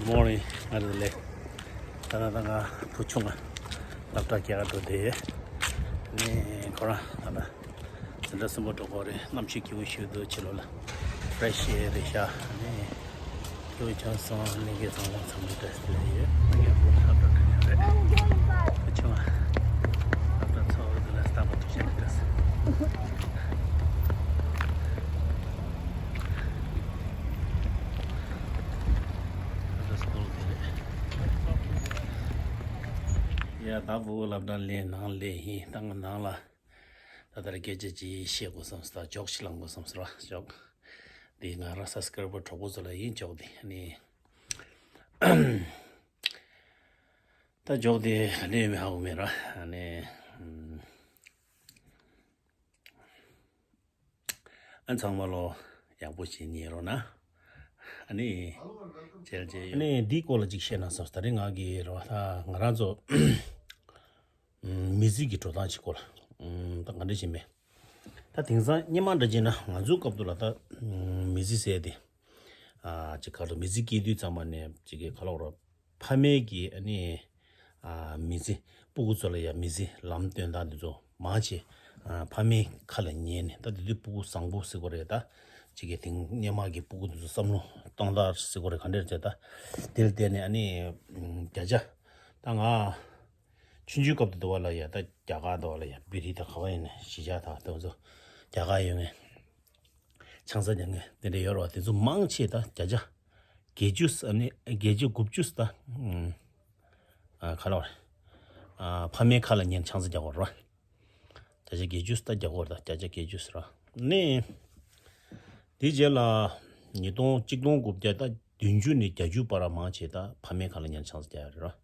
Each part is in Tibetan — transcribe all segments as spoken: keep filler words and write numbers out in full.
Morning. ང་རེད་ལེ། ད་ལྟ་ད་ང་བུ་ཆུང་ང་སློབ་གྲྭ་རྒྱག་འགྲོ་དེ། ནི་ཁོ་རང་ད་ལྟ་འཛིན་གྲྭ་གསུམ་པ་འགྲོ་གོ་རེད། གནམ་གཤིས་སྐྱིད་པོ་ཞིག་འདུག་ཕྱི་ལོགས་ལ་ཕ་རེ་ཤི་ཨེར་རེད་ཤག་ནི་སྐྱིད་པོ་ཆགས་སོང་། གླིང་གེ་ཚང་མ་ཚང་མ་བཀྲ་ཤིས་བདེ་ལེགས་ཡོད། ང་རྒྱག་པོ་སློབ་གྲྭ་འགྲོ་ཡོད་རེད། བུ་ཆུང་ང་སློབ་གྲྭ་ཚོགས་འདུ་ལ་སྟབས་བདེ་ཞིག་འགྲོ་སོང་། ཡ་ད་བུ་སློབ་གྲྭ་ལས་ནང་ལས་ཡིན། ད་ང་ནང་ལ་ད་ལྟར་སྐད་ཆ་ཅིག་བཤད་དགོས་བསམ་སོང་། ད་ཇོག་ཞིག་ལངས་དགོས་བསམ་སོང་ར། ཇོག་འདི་ང་རང་སབ་སི་ཀ་རའི་བར་གྲོགས་པོ་ཚོ་ལ་ཡིན། ཇོག་འདི་ནི་ད་ཇོག་འདི་ག་ལེ་ཡོད་མེད་ཧ་གོ་མེད་ར། ནི་ཨ་ཚང་མ་ལོ་ཡག་པོ་ཞིག་ཉན་རོགས་གནང་། ཨ་ནི་བྱས་རྗེས་ཨ་ནི་འདིའི་སྐོར་ལ་ཅིག་བཤད་ན་བསམ། ད་རེས་ང་གི་རོ་ད་ང་རང་ཚོ་མི་ཚེ་གི་འགྲོ་སྟངས་ཅིག་སྐོར་ལ་ད་ག་འདྲ་ཞིག་མེད། ད་དེང་སང་སྔོན་མ་འདྲ་བྱས་ན་ང་ཚོའི་སྐབས་དུ་ལ་ད་མི་ཚེ་ཟེར་དེ་ཅིག་ག་རེ་མི་ཚེ་སྐྱེལ་དུས་ཙམ་པ་ནས་ཅིག་གི་ག་ལ་རོ། ཕ་མའི་གི་ཨ་ནི་ཨ་མི་ཚེ། སྤུ་གུ་ཚོ་ལ་ཡང་མི་ཚེ་ལམ་སྟོན་སྟངས་འདི་ཚོ་མང་ཆེ་ཨ་ཕ་མའི་ཁ་ལ་ཉན་ནས། ད་དེ་དུས་སྤུ་གུ་བཟང་པོ་ཟེར་དགོས་རེད། ད་ཅིག་གི་དེང་སྔོན་མ་གི་སྤུ་གུ་འདི་ཚོ་བསམ་བློ་གཏོང་སྟངས་ཟེར་དགོས་རེད། ག་འདྲ་རེད་ད། དེ་ལ་བལྟས་ནས་ཨ་ནི་བརྒྱ་ཆ་ད་ང་ཆུང་ཆུང་སྐབས་དུ་དུ་བ་ལ་ཡ་ད་རྒྱ་གར་དུ་བ་ལ་ཡ་བི་རི་ད་ག་བ་ཡིན་ན་གཞིས་ཆགས་ད་དེ་ཚོ་རྒྱ་གར་ཡོད་ངེས། ཆང་ས་རྒྱག་མཁན་དེ་འདྲ་ཡོད་རེད་བ། དེ་ཚོ་མང་ཆེ་ད་བརྒྱ་ཆ་བརྒྱད་ཅུ་ཨ་ནི་བརྒྱད་ཅུ་དགུ་བཅུ་ད་ཨ་ག་ལ་བ་རེད། ཨ་ཕ་མའི་ཁ་ལ་ཉན་ཆང་ས་རྒྱག་གོ་རེད་བ། བརྒྱ་ཆ་བརྒྱད་ཅུ་ད་རྒྱག་གོ་རེད། ད་བརྒྱ་ཆ་བརྒྱད་ཅུ་ཟེར་བ་ནི། དེ་རྗེས་ལ་ཉིས་སྟོང་གཅིག་སྟོང་དགུ་བརྒྱ་ད་བདུན་ཅུ་ནས་བརྒྱད་ཅུ་བར་མང་ཆེ་ད་ཕ་མའི་ཁ་ལ་ཉན་ཆང་ས་རྒྱག་ཡོད་རེད་བ།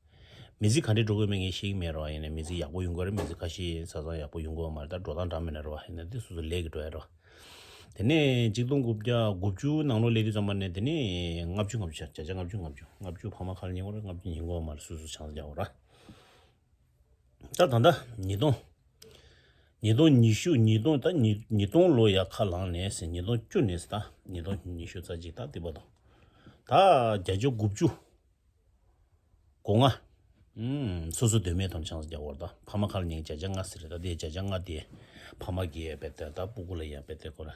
མི་ཚེ་ག་འདྲས་འགྲོ་གི་མེད་ངས་ཤེས་ཀྱི་མེད་རོ། ཡིན་ནའི་མི་ཚེ་ཡག་པོ་ཡོང་གི་རེད། མི་ཚེ་ཁ་ཤས་ས་ཚང་ཡག་པོ་ཡོང་གི་ཡོད་མ་རེད། ད་འགྲོ་སྟངས་འདྲ་མིན་ན་རོ། ཡིན་ནའི་དེ་སོ་སོ་ལས་ཀྱི་འགྲོ་ཡ་རོ། དེ་ནས་གཅིག་སྟོང་དགུ་བརྒྱ་དགུ་བཅུ་ནང་ལོགས་སླེབས་དུས་ཙམ་པ་ནས་དེ་ནས་ལྔ་བཅུ་ལྔ་བཅུ་ཆགས། བརྒྱ་ཆ་ལྔ་བཅུ་ལྔ་བཅུ། ལྔ་བཅུ་ཕ་མ་ཁ་ལ་ཉན་གི་རེད། ལྔ་བཅུ་ཉན་གི་ཡོད་མ་རེད། སོ་སོ་ཆང་ས་རྒྱག་གི་རེད། ད་ད་ལྟ་ཉིས་སྟོང་ཉིས་སྟོང་ཉི་ཤུ། ཉིས་སྟོང་ད་ཉིས་ཉིས་སྟོང་ལོ་ཡར་ཁ་ལངས་ནས་ཟེར། ཉིས་སྟོང་བཅུ་ནས་ཟེར། ད་ཉིས་སྟོང་ཉི་ཤུ་རྩ་གཅིག་ད་དེ་བར་དུ་ད་བརྒྱ་ཆ་དགུ་བཅུ་གོ་ལྔ། ཨུམ། སོ་སོ་དོན་མེད་ཐོག་ནས་ཆང་ས་རྒྱག་གི་རེད། ད་ཕ་མ་ཁ་ལ་ཉན་གྱི་བརྒྱ་ཆ་ལྔ་ཟེར་རེད། ད་དེ་བརྒྱ་ཆ་ལྔ་དེ་ཕ་མ་གིས་ཡ་དཔེ་དེ་ད་སྤུ་གུ་ལ་ཡ་དཔེ་དེ་ཁོ་ར་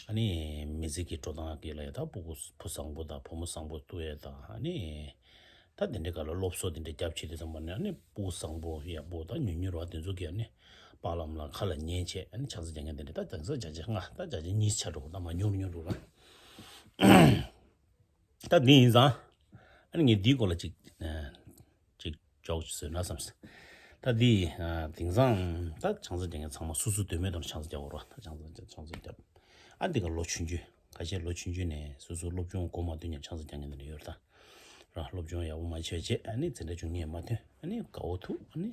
ཨ་ནི་མི་ཚེ་གི་འགྲོ་སྟངས་གི་ལ་ཡ་ད་སྤུ་གུ་བུ་བཟང་པོ་དང་བུ་མོ་བཟང་པོ་བཏུག་ཡ་དང་ཨ་ནི། ད་དེ་འདྲའི་སྒང་ལ་སློབ་གསོ་དེ་འདྲ་རྒྱབ་བྱེད་དུས་ཙམ་པ་ནས་ཨ་ནི་སྤུ་གུ་བཟང་པོ་ཡག་པོ་ད་ཉུང་ཉུང་རེད་བ། དེ་ཚོ་གིས་ཨ་ནི་པཱ་ལགས་ལ་ཁ་ལ་ཉན་བྱས་ཨ་ནི་ཆང་ས་རྒྱག་མཁན་དེ་འདྲ་ད་དེང་སང་བརྒྱ་ཆ་ལྔ་ད་བརྒྱ་ཆ་ཉི་ཤུ་ཆགས་འགྲོ་གི། ད་མར་ཉུང་རུ་ཉུང་རུ་ར། ད་འདི་ཡིན་ཙང་ཨ་ནི་ངས་འདིའི་སྐོར་ལ་ཅིག་ཅིག་ཇོག་ཅིག་བཟོས་ན་བསམ་སོང་། ད་འདི་དེང་སང་ད་ཆང་ས་རྒྱག་མཁན་ཚང་མ་སོ་སོ་དོན་མེད་ཐོག་ནས་ཆང་ས་རྒྱག་གི་རེད་བ། ད་ཆང་ས་རྒྱག་ཆང་ས་རྒྱབ་ཨ་འདི་ག་ལོ་ཆུང་ཆུང་། ཁ་ཤས་ལོ་ཆུང་ཆུང་ནས་སོ་སོ་སློབ་སྦྱོང་གོ་མ་ཐོན་ནས་ཆང་ས་རྒྱག་མཁན་དེ་འདྲ་ཡོད་རེད་ད། ར་སློབ་སྦྱོང་ཡག་པོ་མ་བྱས་བྱས་ཨ་ནི་འཛིན་གྲྭ་བཅུ་གཉིས་མ་ཐོན། ཨ་ནི་དགའ་བོ་ཐུག་ཨ་ནི་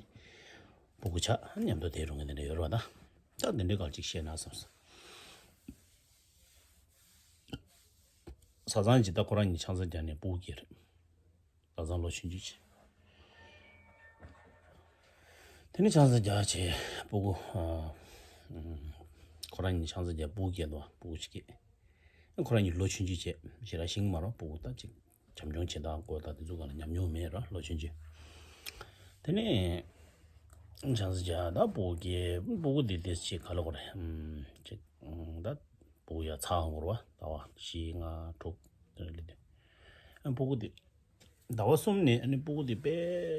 སྤུ་གུ་ཆགས་ཨ་ནི་མཉམ་དུ་བསྡད་རུང་གི་དེ་འདྲ་ཡོད་རེད་བ་ད། ད་དེ་འདྲའི་སྐོར་ཅིག་བཤད་ན་བསམ་སོང་། བཟའ་ཚང་ཅིག་ད་ཁོ་རང་གཉིས་ཆང་ས་རྒྱག་ནས་སྤུ་གུ་སྐྱེས་རེད། བཟའ་ཚང་ལོ་ཆུང་ཆུང་བྱས། དེ་ནས་ཆང་ས་རྒྱག་བྱས་སྤུ་གུ་ཨ་ཁོ་རང་གཉིས་ཆང་ས་རྒྱག་སྤུ་གུ་སྐྱེས་འདུག་སྤུ་གུ་ཅིག་སྐྱེས། ཁོ་རང་གཉིས་ལོ་ཆུང་ཆུང་བྱས་ཞེ་དྲག་ཤེས་ཀྱི་མ་རེད། སྤུ་གུ་ད་ཅིག་བྱམས་སྐྱོང་བྱེད་སྟངས་སྐོར་དང་དེ་ཚོ་སྒང་ལ་ཉམས་མྱོང་མེད་ར་ལོ་ཆུང་ཆུང་། དེ་ནས་ཆང་ས་རྒྱག་ད་སྤུ་གུ་སྐྱེས། སྤུ་གུ་དེ་དེ་ཅིག་ག་ལ་གོ་རེད། ཨམ་ཅིག་ད་སྤུ་གུ་ཡ་ཚ་འགོར་བ་ཟླ་བ་བཞི་ལྔ་དྲུག་དེ་འདྲ་སླེབས་དུས་ཨ་སྤུ་གུ་དེ། ཟླ་བ་གསུམ་ནས་ཨ་ནི་སྤུ་གུ་དེ་དཔེ་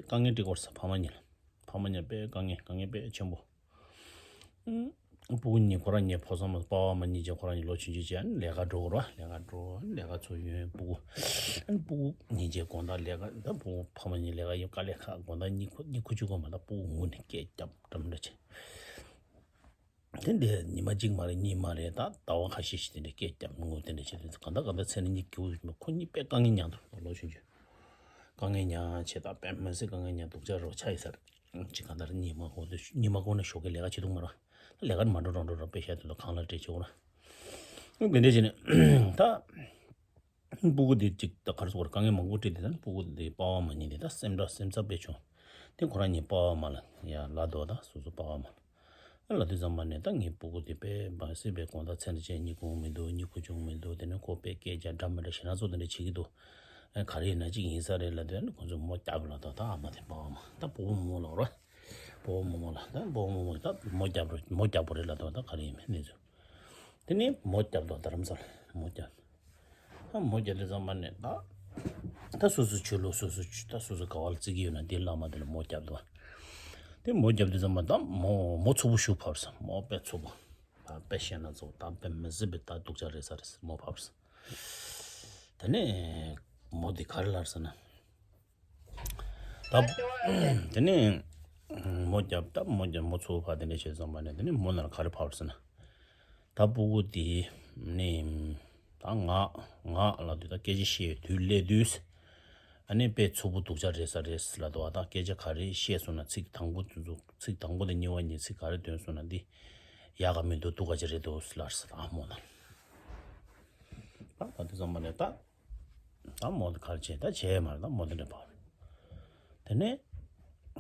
དཀའ་ངལ་འཕྲད་ཀྱི་ཡོད་རེད་ཟེར། ཕ་མ་གཉིས་ལ། ཕ་མ་གཉིས་དཔེ་དཀའ་ངལ་དཀའ་ངལ་དཔེ་ཆེན་པོ། ཨུམ། སྤུ་གུ་གཉིས་ཁོ་རང་གཉིས་ཕོ་བཟང་མ་པ་ཕ་མ་གཉིས་ཀྱིས་ཁོ་རང་གཉིས་ལོ་ཆུང་ཆུང་བྱས་ཨ་ནི་ལས་ཀ་འགྲོ་དགོས་རེད་བ། ལས་ཀ་འགྲོ་ཨ་ནི་ལས་ཀ་ཚུར་ཡོང་སྤུ་གུ། ཨ་ནི་སྤུ་གུ་གཉིས་ཀྱིས་དགོང་དག་ལས་ཀ་ད་སྤུ་གུ་ཕ་མ་གཉིས་ལས་ཀ་ཡོད་དཀའ་ལས་ཁག་དགོང་དག་གཉིད་ཁུག་གཉིད་ཁུག་ཅིག་ཁུག་མ་ད་སྤུ་གུ་ངུ་ནས་སྐད་རྒྱབ་འདྲ་མི་འདྲ་བྱས། དེ་འདྲའི་ཉི་མ་གཅིག་མ་རེད་གཉིས་མ་རེད་ད་ཟླ་བ་ཁ་ཤས་ཤིག་དེ་འདྲའི་སྐད་རྒྱབ་ངུ་དེ་འདྲ་བྱས་དུས་གང་ལྟར་གང་ལྟར་མཚན་ནི་གཉིད་ཁུག་མ། ཁོ་གཉིས་དཔེ་དཀའ་ངལ་མྱངས་འདུག་ལོ་ཆུང་ཆུང་དཀའ་ངལ་མྱངས་བྱས་ད་དཔེ་མི་སྲིད་དཀའ་ངལ་མྱངས་སྡུག་ཅག་རོ་ཆ་ཡི་ཟེར། ཅིག་གང་ལྟར་གཉིད་མ་ཁུག་དུས་གཉིད་མ་ཁུག་ན་ཞོགས་ཀས་ལས་ཀ་བྱེད་ཐུབ་མ་རེད། ལས་ཀ་མ་འགྲོ་འགྲོ་འགྲོ་ར་དཔེ་ཤ་དུས་ད་ཁང་གླ་སྤྲད་བྱེད་འོ་ར། དེ་འདྲ་བྱས་ནས་ད། སྤུ་གུ་དེ་གཅིག་ད་ག་རེ་ཟེར་དགོས་རེད། དཀའ་ངལ་མང་པོ་འཕྲད་དེ་ད་སྤུ་གུ་དེ་པ་ཕ་མ་གཉིས་དེ་ད་སེམས་ཁྲལ་སེམས་འཚབ་དཔེ་བྱུང་། དེ་ཁོ་རང་གཉིས་པ་ཕ་མ་ལ་ཡ་ལབ་འདུག་ད་སོ་སོ་པ་ཕ་མ་ལ་ལབ་དུས་ཙམ་པ་ནས་ད་ངའི་སྤུ་གུ་དེ་དཔེ་མ་སྲིད་པའི་དགོང་དག་མཚན་ལ་བྱས་གཉིད་ཁུག་མི་འདུག་གཉིད་ཁུག་བྱུང་མི་འདུག་དེ་ནས་ཁོ་དཔེ་སྐད་རྒྱག་འདྲ་མི་འདྲ་ཞེ་དྲག་ཚོ་དེ་འདྲ་བྱེད་ཀྱི་འདུག་ཨ་ག་རེ་ཡིན་ན་གཅིག་ཡིན་ས་རེད་ལབ་དུས། ཨ་ནི་ཁོང་ཚོས་མོ་རྒྱག་ལབ་དུས། ད་ཨ་མ་དེ་པ་ཕ་མ་ད་སྤོ་བོ་མོ་མོ་ལབ་རོ། སྤོ་བོ་མོ་མོ་ལ་ད་སྤོ་བོ་མོ་མོ་ད་མོ་རྒྱག་རོ། མོ་རྒྱག་པོ་རེད་ལབ་དུས། ད་ག་རེ་ཡིན་མིན་གནས་ཚུལ། དེ་ནས་མོ་རྒྱག་དུས། རྡ་རམ་ས་ལ་མོ་རྒྱག་ད་མོ་རྒྱག་དུས་ཙམ་པ་ནས་ད་ད་སོ་སོའི་ཆོས་ལུགས། སོ་སོའི་ཆོས། ད་སོ་སོ་ག་བ་ལ་བརྩི་གི་ཡོད་ན་དེའི་བླ་མ་དེ་ལ་མོ་རྒྱག་དུས། དེ་མོ་རྒྱག་དུས་ཙམ་པ་ད་མོ་མོ་ཚོགས་པོ་ཞུགས་ཕར་སོང་། མོ་དཔེ་ཚོགས་པོ། ད་དཔེ་བཤད་ན་ཚོགས། ད་དཔེ་མི་སྲིད་པའི་ད་སྡུག་ཅག་རེད་ས་རེད། མོ་ཕར་སོང་། དེ་ནས་མོ་དེ་ག་རེ་ལབ་ཟེར་ན། ད་དེ་ནས་མོ་རྒྱབ། ད་མོ་རྒྱབ། མོ་ཚོགས་པ་དེ་འདྲ་བྱས་ཙམ་པ་ནས། དེ་ནས་མོ་ནང་ག་རེ་ཕབ་ཟེར་ན། ད་སྤུ་གུ་དེ་ནས་ད་ང་ང་ལབ་དུས། ད་སྐད་ཆ་བཤད་དུས་སླེབས་དུས། ཨ་ནི་དཔེ་ཚོགས་པོ་སྡུག་ཅག་རེད་ས་རེད་ལབ་དུས། ད་སྐད་ཆ་ག་རེ་བཤད་སོང་ན། ཚིག་དང་པོ་དེ་ཚོ། ཚིག་དང་པོ་དང་གཉིས་པ་གཉིས་ཚིག་ག་རེ་འདོན་སོང་ན། འདི་ཡག་ག་མི་འདུག་སྡུག་ག་ཅིག་རེད་འདུག་ལབ་ཟེར། ད་མོ་ནང་ད་ད་དེ་ཙམ་པ་ནས་ད། ད་མོ་དེ་ག་རེ་བྱས། ད་བྱས་མ་རེད། ད་མོ་དེ་འདྲ་བབས། དེ་ནས་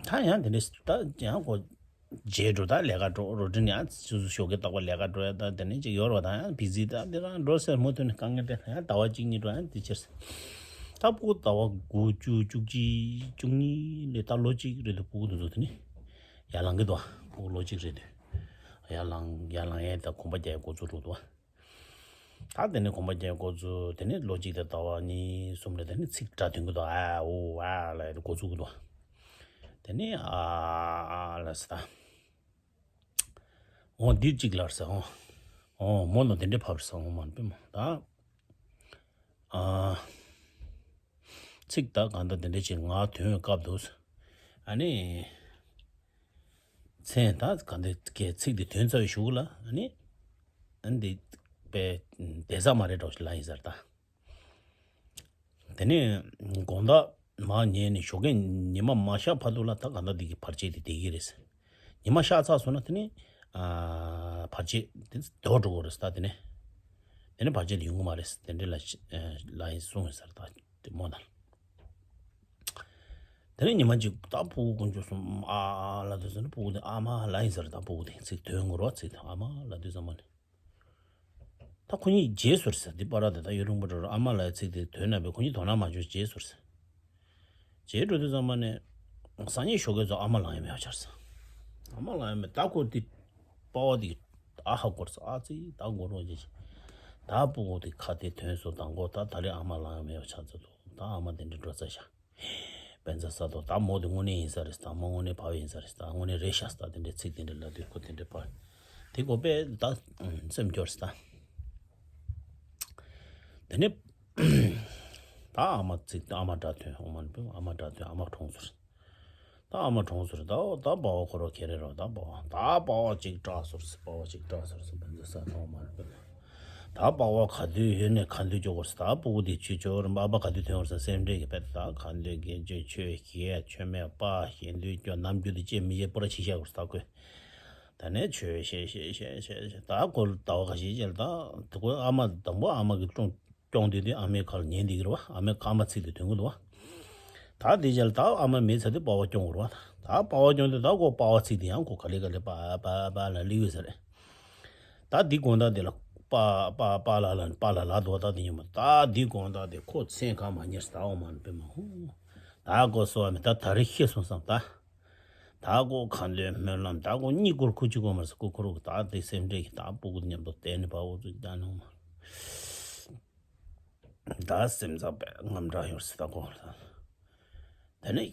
ད་ཡང་དེ་འདྲ་ད་ཡང་ཁོ་རྗེས་འགྲོ། ད་ལས་ཀ་འགྲོ། རོ་ཊིན་ཡང་སོ་སོ་ཞོགས་ཀས་རྟག་པར་ལས་ཀ་འགྲོ་ཡ། ད་དེ་ནས་ཅིག་ཡོད་རེད་པ། ད་ཡང་བི་ཟི། ད་དེ་རང་འགྲོ་ཟེར། མུ་མཐུད་ནས་དཀའ་ངལ་དེ། ཡང་ཟླ་བ་གཅིག་གཉིས་འགྲོ། ཡང་དེ་ཕྱིར། ད་སྤུ་གུ་ཟླ་བ་དགུ་བཅུ་བཅུ་གཅིག་བཅུ་གཉིས་ལས་ད་ལོ་གཅིག་རེད་འདུག་སྤུ་གུ་དེ་ཚོ་དེ་ནས་ཡར་ལངས་ཀྱི་འདུག་སྤུ་གུ་ལོ་གཅིག་རེད་འདུག་ཡར་ལངས། ཡར་ལངས་ཡས། ད་གོམ་པ་རྒྱག་ཡས་འགོ་ཚུགས་འགྲོ་འདུག་ད་དེ་ནས་གོམ་པ་རྒྱག་འགོ་ཚུགས། དེ་ནས་ལོ་གཅིག་དང་ཟླ་བ་གཉིས་གསུམ་ལ་དེ་ནས་ཚིག་སྒྲ་ཐོན་གྱི་འདུག་ཨ་འོ་ཨ་ལབ་ཡས་འགོ་ཚུགས་ཀྱི་འདུག་དེ་ནས་ཨ་ཨ་ལབ་ཟེར། ད་འོ་འདི་གཅིག་ལབ་ཟེར། འོ་འོ་མོ་ནང་དེ་འདྲ་ཕབ་ཟེར། འོ་མ་ནི་དཔེ་མོ་ད་ཨ། ཚིག་ད་གང་ལྟར་དེ་འདྲ་ཅིག་ང་ཐོན་སྐབས་འདུག་ཨ་ནི་མཚན་ད་གང་ལྟར་གྱི་ཚིག་དེ་ཐོན་ཚར་བའི་གཞུག་ལ། ཨ་ནི་ཨ་ནི་དེ་དཔེ་བདེ་ས་མ་རེད་འགྲོ་ཞིག་ལབ་ཡིན་ཟེར་ད། དེ་ནས་དགོང་དག་མར་ཉལ་ནས་ཞོགས་ཀས་ཉི་མ་མ་ཤར་བར་དུ་ལ་ད་གང་ལྟར་དེ་གི་བར་ཆད་དེ་བསྡད་ཀྱི་རེད་ཟེར། ཉི་མ་ཤར་ཚར་སོང་ན་དེ་ནི་ཨ་བར་ཆད་དེ་དོར་འགྲོ་གི་རེད་ཟེར། ད་དེ་ནས་དེ་ནས་བར་ཆད་དེ་ཡོང་གི་མ་རེད་ཟེར། དེ་འདྲ་ལ་ལ་ཡིན་གསུངས་ཡོད་ཟེར། ད་དེ་མོ་ན། དེ་ནས་ཉི་མ་གཅིག་ད་སྤུ་གུ་དཀོན་མཆོག་གསུམ་ཨ་ལབ་དུས་ཙམ་ནས། སྤུ་གུ་དེ་ཨ་མ་ལབ་ཡིན་ཟེར། ད་སྤུ་གུ་དེ་ཚིག་ཐོན་དགོས་རེད་པ། ཚིག་དེ་ཨ་མ་ལབ་དུས་ཙམ་པ་ནས། ད་ཁོ་གཉིས་བརྗེད་སོང་ཟེར། འདི་པར་དེ་ད་ཡུན་རིང་པོ་འགྲོ་རེད། ཨ་མ་ལབ་ཡས་ཚིག་དེ་ཐོན་ན་བས་ཁོ་གཉིས་དོ་སྣང་མ་བྱུང་། བརྗེད་སོང་ཟེར། བརྗེད་འགྲོ་དུས་ཙམ་པ་ནས་སང་ཉིན་ཞོགས་ཀས་ཚོ་ཨ་མ་ལབ་ཡས་མེད་པ་ཆགས་ཟེར། ཨ་མ་ལབ་ཡས་མེད། ད་ཁོ་དེ་པ་ཕ་དེ་ཨ་ཧ་གོ་ཟེར། ཨ་ཙི་ད་མགོ་རོགས་བྱེད་ཅིག་ད་སྤུ་གུ་དེ་ཁ་དེ་ཐོན་སོང་། ད་མགོ་ད་ད་རེས་ཨ་མ་ལབ་ཡས་མེད་པ་ཆགས་ཚར་འདུག་ད་ཨ་མ་དེ་འདྲ་འགྲོ་ཚར་ཤག་དཔེ་མཛད་ས་འདུག་ད་མོ་དེ་དངོས་གནས་ཡིན་ས་རེད། ད་མོ་དངོས་གནས་ཕ་ཕ་ཡིན་ས་རེད། ད་དངོས་གནས་རེད་ཤག་ད་དེ་འདྲའི་ཚིག་དེ་འདྲ་ལབ་དུས་ཁོ་དེ་འདྲའི་ཕ་དེ་གོ་དཔེ་ད་སེམས་སྐྱོ་ཟེར། ད་དེ་ནས་ད་ཨ་མ་ཚིག་ད་ཨ་མ་སྒྲ་ཐོན། འོ་མ་ནི་ཨ་མ་སྒྲ་ཐོན། ཨ་མ་གྲོངས་སོང་ཟེར། ད་ཨ་མ་གྲོངས་སོང་ཟེར། ད་ད་པ་ཕ་ཁོ་རང་ཁེ་རེ་རོ། ད་པ་ཕ་ད་པ་ཕ་གཅིག་སྐྲག་སོང་ཟེར། པ་ཕ་གཅིག་སྐྲག་སོང་ཟེར། དཔེ་མཛད་ས་འདུག་འོ་མ་ནི་དཔེ་མ། ད་པ་ཕ་ག་དུས་ཡོད་ནས་ག་དུས་འགྱོ་དགོས་ཟེར། ད་སྤུ་གུ་དེ་ཆུ་ཆོར་མ་པ་ག་དུས་ཐོན་དགོས་ཟེར། སེམས་ཁྲལ་གྱི་དཔེ། ད་ག་དུས་དགེ་ཆོས་ཆོས་བཤད། ཆོས་མེད་པ་ཞེ་འདུས་སྐྱོ། ནམ་རྒྱུན་དུ་ཅི་མི་བཤད་པོ་ར་ཆི་བཤད་དགོས་ཟེར། ད་ཁོས་ད་ནས་ཆོས་བཤད་བཤད་བཤད་བཤད་བཤད། ད་ཁོ་ཟླ་བ་ཁ་ཤས་རྗེས་ལ་ད་དེ་ཁོ་ཨ་མ་དང་པོ་ཨ་མ་གི་སྲུང་སྐྱོང་དུས་དུས་ཨ་མའི་ཁ་ལ་ཉན་བསྡད་ཀྱི་རེད་པ། ཨ་མའི་ཨ་མ་ཚིག་དེ་ཐོན་གྱི་འདུག་པ། ད་དེ་རྗེས་ལ་ད་ཨ་མ་མེད་ཚར་དུས་པ་ཕ་སྐྱོང་དགོས་རེད་པ། ད་པ་ཕ་སྐྱོང་དུས་ད་ཁོ་པ་ཕ་ཚིག་དེ་ཡང་ཁོ་ག་ལེ་ག་ལེ་པ་པ་པ་ལ་སླེབས་ཡོད་ས་རེད། ད་འདི་དགོང་དག་དེ་ལ་པ་པ་པ་ལ་ལ་པ་ལ་ལ་དོ་ད་དེ་ཉིན་མོ་ད་འདི་དགོང་དག་དེ་ཁོ་མཚན་གང་མ་རྙེད་ཟེར། ད་འོ་མ་ནི་དཔེ་མ་ཧུ། ད་ཁོ་སོ་བ་མི་ད་ད་རེ་ཤི་སོང་བསམ་ད། ད་ཁོ་ག་འདོད་སྨོན་ལམ་ད་ཁོ་གཉིད་ཁུག་ཁུག་ཅིག་ཁུག་མ་སོང་ཁོ་ཁོ་རུ་ད་དེ་སེམས་ཁྲལ་གྱི་ད་སྤུ་གུ་མཉམ་དུ་བསྡད་ནས་པ་འུ་ཚུགས་ད་ནོ་མ། ད་སེམས་ཚ་པས་དངངས་སྐྲག་ཡོད་ཟེར། ད་ཁོ་ལ་ད་དེ་ནས་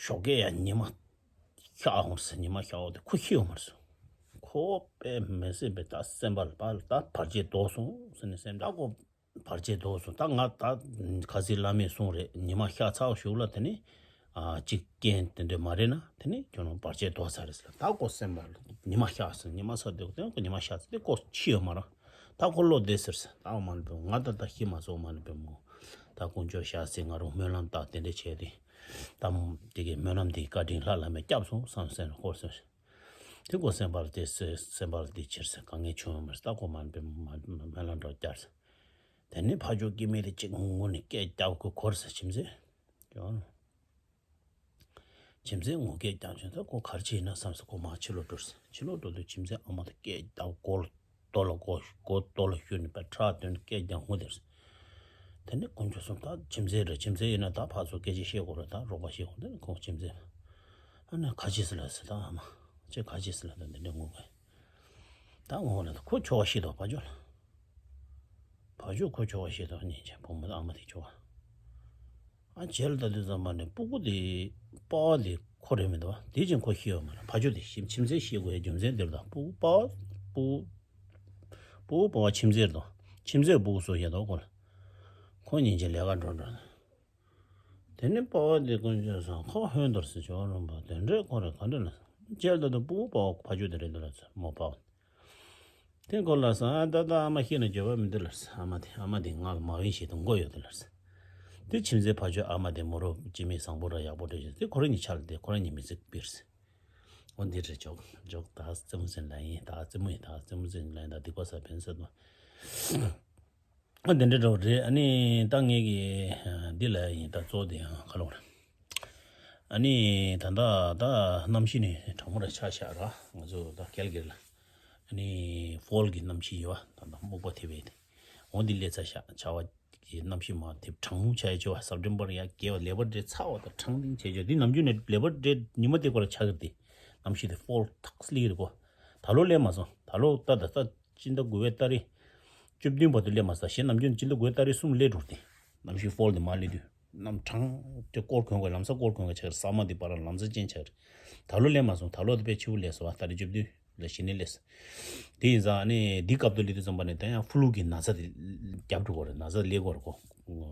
ཞོགས་ཀས་ཡང་ཉི་མ་ཤར་འོང་ཟེར། ཉི་མ་ཤར་འོང་དེ་ཁོ་ཤི་ཡོང་མ་སོང་། ཁོ་དཔེ་མི་སྲིད་པའི་ད་སེམས་པ་ལ་པ་ལ་ད་བར་ཆད་ལྡོག་སོང་ཟེར་ནས་སེམས་ད་ཁོ་བར་ཆད་ལྡོག་སོང་། ད་ང་ད་ཁ་སང་བླ་མས་གསུངས་རེད། ཉི་མ་ཤར་ཚར་བའི་གཞུག་ལ་དེ་ནས་ཨ་གཅིག་རྐྱེན་དེ་འདྲ་མ་རེད་ན་དེ་ནས་ཁྱོད་རང་བར་ཆད་ལྡོག་ཚར་རེད་ཟེར། ད་ཁོ་སེམས་པ་ལ་ཉི་མ་ཤར་ཟེར། ཉི་མ་ཤར་དེ་ཁོ་ཉི་མ་ཤར་ཟེར་དེ་ཁོ་ཤི་ཡོད་མ་རེད། ད་ཁོ་བློ་བདེ་ཟེར་ཟེར། ད་འོ་མ་ནི་དཔེ་མ། ང་ད་ད་ཤི་མ་སོང་འོ་མ་ནི་དཔེ་མ། ད་དཀོན་མཆོག་ཤར་ཟེར། ང་རང་སྨོན་ལམ་བཏབ་དེ་འདྲ་བྱས་ཏེ་ད་དེ་གི་སྨོན་ལམ་དེའི་བཀའ་དྲིན་ལྷ་བླ་མས་བསྐྱབས་སོང་བསམ་སེམས་ལ་ཁོ་སེམས། དེ་ཁོ་སེམས་པ་ལ་དེ་སེ་སེམས་པ་ལ་དེ་ཕྱིར་ཟེར་དཀའ་ངལ་བྱུང་ཡོད་མ་རེད། ད་ཁོ་མ་ནི་དཔེ་མ་སྨོན་ལམ་འདྲ་བསྐྱར་ཟེར། དེ་ནས་ཕ་ཇོ་སྐྱེ་དམན་དེ་གཅིག་ངུ་ངུ་ནས་སྐད་རྒྱག་གི་གོ་ཟེར། ཁྱིམ་མཚེས་ཀྱང་། ཁྱིམ་མཚེས་ངུ་སྐད་རྒྱག་བྱུང་། ད་ཁོ་ག་རེ་བྱས་ཡིན་ན་བསམ་སོང་། ཁོ་མར་ཕྱི་ལོགས་འགྲོ་ཟེར། ཕྱི་ལོགས་འགྲོ་དུས་ཁྱིམ་མཚེས་ཨ་མ་དེ་སྐད་རྒྱག་སྒོ་ལ་རྡོ་ལ་སྒོ་སྒོ་རྡོ་ལ་གཞུས་ནས་པ་ཁྲག་བཏོན་ནས་སྐད་རྒྱག་ངུ་དེར། དེ་ནས་དཀོན་མཆོག་གསུམ་ད་ཁྱིམ་མཚེས་རེད། ཁྱིམ་མཚེས་ཡིན་ན་ད་ཕར་ཚུར་སྐད་ཆ་བཤད་དགོས་རེད། ད་རོགས་པ་བཤད་དགོས། དེ་ནས་ཁོང་ཁྱིམ་མཚེས། ཨ་ནི་ག་ཅི་ཟེར་ལ་ཟེར། ད་ཨ་མ་ཁྱེད་ག་ཅི་ཟེར་ལ། ད་འདི་འདྲ་ངུ་གི། ད་ངུ་ལ་ད་ཁོ་ཁྱོ་ག་ཤི་དོ། ཕ་ཇོ་ལ། ཕ་ཇོ་ཁོ་ཁྱོ་ག་ཤི་དོ། ཉིན་ཅན་བུ་མོ་ད་ཨ་མ་དེ་ཁྱོ་ག། ཨ་རྗེས་ལ་ད་དུས་ཙམ་པ་ནས་སྤུ་གུ་དེ་པ་ཕ་དེ་ཁོ་རེད་མི་འདུག་བ། དེ་ཅན་ཁོ་ཤི་ཡོད་མ་རེད། ཕ་ཇོ་དེ་ཤི། ཁྱིམ་མཚེས་ཤི་དགོས་རྒྱུ་མཚན་དེར་དང་སྤུ་གུ་པ་ཕ་སྤུ་གུ་སྤུ་གུ་པ་ཕ་ཁྱིམ་མཚེས་རེད་དང་། ཁྱིམ་མཚེས་སྤུ་གུ་སོ་ཡ་དོ་ཁོ་ལ། ཁོ་ཉིན་ཅན་ལས་ཀ་འགྲོ་འགྲོ། དེ་ནས་པ་ཕ་དེ་དཀོན་མཆོག་གསུམ་ཁོ་ཧོན་དོར་ཟེར་ཆོག་རུང་བ་དེ་འདྲས་ཁོ་རེ་ག་འདྲས་ལ། རྗེས་ལ་ད་དུང་སྤུ་གུ་པ་ཕ་ཕ་ཇོ་དེ་རེད་འདུག་ལ་ཟེར་མོ་པ་ཕ། དེ་ཁོ་ལ་ཟེར། ཨ་ད་ད་ཨ་མ་ཤི་ན་འགྱོད་པ་མི་འདུག་ལ་ཟེར། ཨ་མ་དེ་ཨ་མ་དེ་ང་ལ་མ་འོས་ཤིག་ཏུ་མགོ་ཡོད་དེ་ལ་ཟེར། དེ་ཁྱིམ་མཚེས་ཕ་ཇོ་ཨ་མ་དེ་མོ་རོ་སྐྱེ་མི་བཟང་པོ་ར་ཡག་པོ་འདྲ་ཞིག་དེ་ཁོ་རེ་གཉིས་ཆ་ལ་དེ་ཁོ་རེ་གཉིས་མི་ཚེ་སྤེལ་ཟེར། འོ་འདི་རེད། ཇོག་ཇོག་ད་རྩེད་མོ་ཟེར་ལ་ཡིན། ད་རྩེད་མོ་ཡིན། ད་རྩེད་མོ་ཟེར་ལ་ཡིན། ད་སྡིག་པ་ས་ཕན་ས་དུ། ཨ་འདི་འདྲ་འདྲ་བོ་རེད། ཨ་ནི་ད་ངེད་ཀྱི་འདི་ལ་ཡིན། ད་གཙོ་བོ་དེ་ཡང་ཁ་ལོ་རེད། ཨ་ནི་ད་ད་ད་གནམ་གཤིས་ནི་གྲང་མོ་ར་ཆགས་ཤག་ར། ང་ཚོ་ད་ཀལ་གི་ལ་ཨ་ནི་ཕོལ་གི་གནམ་གཤིས་ཡོད་བ། ད་ད་སྨུག་པ་ཐེབས་པའི་དེ་འོ་འདི་སླེབས་ཚར་ཤག་ཆར་པ་གི་གནམ་གཤིས་མ་ཐེབས། གྲང་མོ་ཆགས་ཡ་ཆེ་བ། སེབ་ཊེམ་བར་ཡ་བརྒྱད་པ་ལེ་བར་ཌེ་ཚ་བ་དང་གྲང་ཐིང་ཆེ་ཆེ། འདི་ནམ་རྒྱུན་ནས་ལེ་བར་ཌེ་ཉི་མ་དེ་སྐོར་ལ་ཆགས་ཀྱི་རེད། དེ་གནམ་གཤིས་དེ་ཕོལ་ཐག་སླེབས་ཀྱི་རེད་གོ། ད་ལོ་སླེབས་མ་སོང་། ད་ལོ་ད་ད་ད། སྤྱི་ཟླ་དགུ་པའི་ཏ་རིག་བཅུ་བདུན་བར་དུ་སླེབས་མ་སོང་། གཞན་ནམ་རྒྱུན་སྤྱི་ཟླ་དགུ་པའི་ཏ་རིག་གསུམ་སླེབས་འགྲོ་དེ། གནམ་གཤིས་ཕོལ་དེ་མར་སླེབས་དུས་གནམ་གྲང་དེ་སྐོར་གོན་དགོས། ལམ་སང་སྐོར་གོན་དགོས་ཆགས་རེད། ས་དམག་དེ་བར་ལམ་སང་ཅན་ཆགས་རེད། ད་ལོ་སླེབས་མ་སོང་། ད་ལོ་དེ་དཔེ་ཕྱི་པོ་སླེབས་སོང་བ། ཏ་རིག་བཅུ་བདུན་ལ་གཞི་ནས་སླེབས་སོང་། དེ་ཡིན་ཙང་ཨ་ནི་འདི་སྐབས་དུ་སླེབས་དུས་ཙམ་པ་ནས་ད་ཡང་ཕུ་ལུ་གི་ན་ཚ་དེ་རྒྱབ་འགྲོ་གི་རེད། ན་ཚ་སླེབས་ཀྱི་རེད་གོ།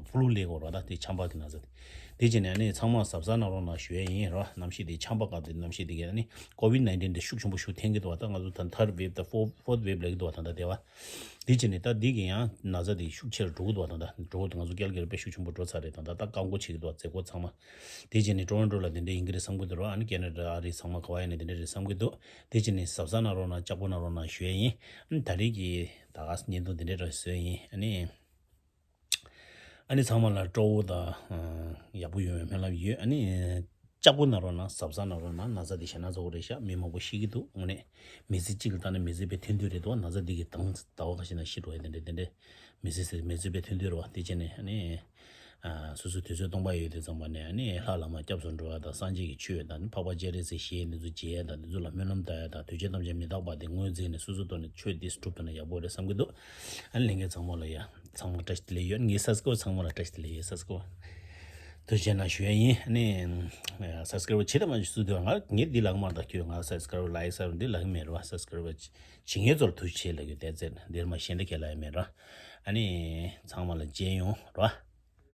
ཕུ་ལུ་སླེབས་ཀྱི་རེད་བ། ད་དེ་ཆམ་པ་གི་ན་ཚ་དེ། དེ་བྱས་ནས་ཨ་ནི་ཚང་མ་གཟབ་གཟབ་གནང་རོགས་གནང་ཞུ་ཡས་ཡིན་ར། གནམ་གཤིས་དེ་ཆམ་པ་ག་དེ་གནམ་གཤིས་དེ་གས་ཨ་ནི་ཀོ་ཝིཌ་ནའིན་ཊིན་དེ་ཤུགས་ཆེན་པོ་ཤུགས་འཐེན་གྱི་འདུག་བ། ད་ང་ཚོ་ད་ཐར་ཌི་ཝེབ་དང་ཕོར་ཕོར་ཐི་ཝེབ་ལབ་ཀྱི་འདུག་བ། ད་ད་དེ་བ། དེ་བྱས་ནས་ད་འདི་གི་ཡང་ན་ཚ་དེ་ཤུགས་ཆེ་རུ་འགྲོ་གི་འདུག་བ། ད་ད་འགྲོ་གི་འདུག་ང་ཚོ་ཀལ་གེ་རི་དཔེ་ཤུགས་ཆེན་པོ་འགྲོ་ཚར་རེད། ད་ད་ད་བཀག་འགོག་བྱེད་ཀྱི་འདུག་བ། མཛད་སྒོ་ཚང་མ། དེ་བྱས་ནས་ཊོ་རོན་ཊོ་ལ་དེ་འདྲ་ཡིན་གྱི་རེད་བསམ་གྱི་འདུག་ར། ཨ་ནི་ཁེ་ན་ཌ་ཨ་རི་ཚང་མ་ག་བ་ཡིན་ནས་དེ་འདྲ་རེད་བསམ་གྱི་འདུག་དེ་བྱས་ནས་གཟབ་གཟབ་གནང་རོགས་གནང་། ལྕགས་པོ་གནང་རོགས་གནང་ཞུ་ཡས་ཡིན། ཨ་ནི་ད་རེས་ཀྱི་ད་ག་བརྙན་ཐུང་དེ་འདྲ་རེད་བཟོས་ཡིན། ཨ་ནི། ཨ་ནི་ཚང་མ་ལ་སྤྲོ་བོ་དང་ཡག་པོ་ཡོང་བའི་སྨོན་ལམ་ཡོད། ཨ་ནི་ལྕགས་པོ་གནང་རོགས་གནང་། གཟབ་གཟབ་གནང་རོགས་གནང་། ན་ཚ་དེ་ཞེད་སྣང་ཚ་པོ་རེད་ཤག་མི་མང་པོ་ཤི་གི་འདུག་དངོས་གནས་མི་ཚེ་གཅིག་ལ་བལྟས་ན་མི་ཚེ་དཔེ་ཐུང་ཐུང་རེད་འདུག་ན་ཚ་འདི་གི་དང་ཟླ་བ་ཁ་ཤས་ནང་ཤི་འགྲོ་ཡ་དེ་འདྲ་དེ་འདྲ་མི་ཚེ་ཟེར་མི་ཚེ་དཔེ་ཐུང་ཐུང་རེད་བ། དེ་བྱས་ནས་ཨ་ནི་སོ་སོ་དུས་ཚོད་སྟོང་པ་ཡོད་དུས་ཙམ་པ་ནས་ཨ་ནི་ལྷ་བླ་མ་སྐྱབས་སུ་འགྲོ་བ་དང་། སངས་རྒྱས་ཀྱི་ཆོས་དང་། འཕགས་པ་སྤྱན་རས་གཟིགས་ཞལ་འདི་ཚོ་མཇལ་ཡ་དང་། འདི་ཚོ་ལ་སྨོན་ལམ་བཏབ་ཡ་དང་། གདུལ་བྱ་ཐམས་ཅད་མི་རྟག་པ་དེ་ངོས་འཛིན་ནས་སོ་སོ་ཐོག་ནས་ཆོས་འདི་སྒྲུབ་ཐུབ་ན་ཡག་པོ་རེད་བསམ་གྱི་འདུག་ཨ་ནི་ལྷན་རྒྱས་ཚང་མ་ལ་ཡ་ཚང་མ་བཀྲ་ཤིས་བདེ་ལེགས་ཡོད། ངའི་སབ་སི་ཀ་རའིབ་ཚང་མ་ལ་བཀྲ་ཤིས་བདེ་ལེགས་ཡོད། སབ་སི་ཀ་རའིབ་དུ་བྱས་ན་ཞུ་ཡ་ཡིན། ཨ་ནི་སབ་སི་ཀ་རའིབ་བྱེད་དང་མ་བྱེད་སུ་དུ་ང་ངས་འདི་ལག་མ་དང་ཁྱོད་ང་སབ་སི་ཀ་རའིབ་ལའིཀ་སབ་འདི་ལག་མེད་ར་བ། སབ་སི་ཀ་རའིབ་བྱེད་མཁན་ཚོར་ཐུགས་རྗེ་ཆེ་ལབ་རྒྱུ་དེ་ཚེ་འདིར་མ་གཞན་འདི་གས་ལ་ཡ་མེད་ར། ཨ་ནི་ཚང་མ་ལ་མཇལ་ཡོང་ར།